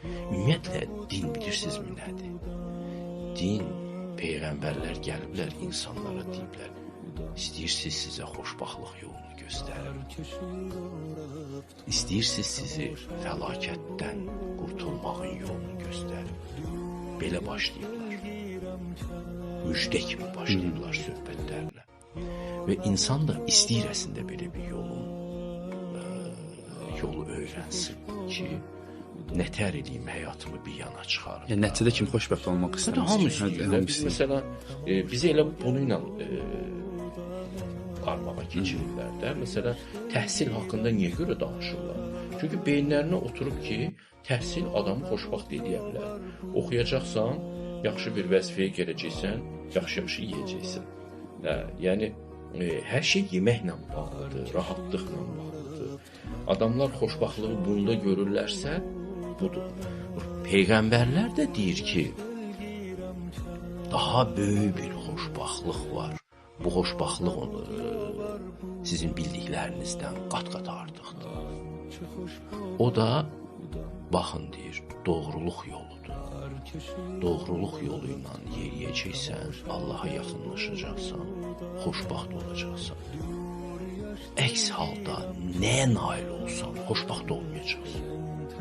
Ümumiyyətlə, din bilirsinizmi nədir? Din, peyğəmbərlər gəliblər, insanlara deyiblər, istəyirsiniz sizə xoşbaxtlıq yolunu göstərim. İstəyirsiniz sizi fəlakətdən qurtulmağın yolunu göstərim. Belə başlayıblar. Müjdə kimi başlayıblar söhbətlərinə. Və insan da istəyir əslində belə bir yolu öyrənsin ki, nətər eləyim həyatımı bir yana çıxarım. Yəni nəticədə kim xoşbəxt olmaq istəmir? Hamı istəyir. Biz məsələn, bizi elə bununla qarmağa keçirirlər də. Məsələn, təhsil haqqında niyə görə danışırlar? Çünki beyinlərinə oturub ki, təhsil adamı xoşbəxt eləyə bilər. Oxuyacaqsan, yaxşı bir vəzifəyə gələcəksən, yaxşı-yaxşı yeyəcəksən. Yəni, hər şey yeməklə bağlıdır, rahatlıqla bağlıdır. Adamlar xoşbəxtlığı bunda görürlərsə, budur. Peyğəmbərlər də deyir ki, daha böyük bir xoşbəxtlıq var. Bu xoşbəxtlıq sizin bildiklərinizdən qat-qat artıqdır. O da, baxın deyir, doğruluq yoludur. Doğruluq yolu ilə yeriyəcəksən, Allaha yaxınlaşacaqsan, xoşbəxt olacaqsan. Əks halda nəyə nail olsan, xoşbəxt olmayacaqsan.